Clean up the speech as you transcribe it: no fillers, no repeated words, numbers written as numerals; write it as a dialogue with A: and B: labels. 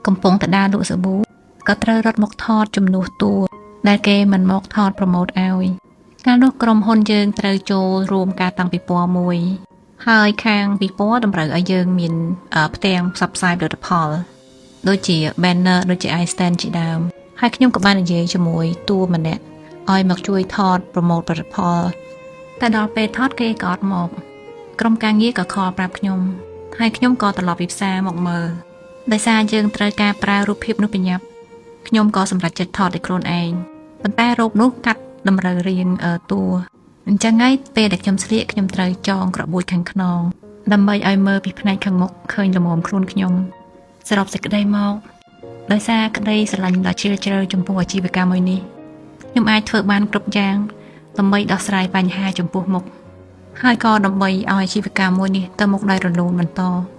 A: កំពុងតែដើរលក់សាប៊ូក៏ត្រូវរត់មកថតជំនួសតួដែលគេមិនមកថត promote ឲ្យកាលនោះក្រុមហ៊ុនយើងត្រូវចូលរួមការតាំងពិព័រណ៍មួយ ហើយខាងពិព័រណ៍តម្រូវឲ្យយើងមានអឺផ្ទាំងផ្សព្វផ្សាយផលិតផល ដូចជា banner ដូចជា iStand ជាដើមហើយខ្ញុំក៏បាននិយាយជាមួយតួម្នាក់ឲ្យមកជួយថត promote ផលិតផល តែដល់ពេលថតគេក៏អត់មក ក្រុមការងារក៏ call ប្រាប់ខ្ញុំហើយខ្ញុំក៏ត្រឡប់ពីផ្សារមកមើលដោយសារយើងត្រូវការប្រើរូបភាពនោះប្រញាប់ខ្ញុំក៏សម្រេចចិត្តថតដោយខ្លួនឯងប៉ុន្តែរូបនោះកាត់តម្រូវរាងអឺតួអញ្ចឹងហើយពេលដែលខ្ញុំស្លៀកខ្ញុំត្រូវចងក្របួចខាងខ្នងដើម្បីឲ្យមើលពីផ្នែកខាងមុខឃើញល្មមខ្លួនខ្ញុំសរុបសេចក្តីមកដោយសារក្តីស្រឡាញ់ដ៏ជ្រាលជ្រៅចំពោះអាជីវកម្មមួយនេះខ្ញុំអាចធ្វើបានគ្រប់យ៉ាងដើម្បីដោះស្រាយបញ្ហាចំពោះមុខ ហើយក៏ដើម្បីឲ្យអាជីវកម្មមួយនេះទៅមុខដោយរលូនបន្ត។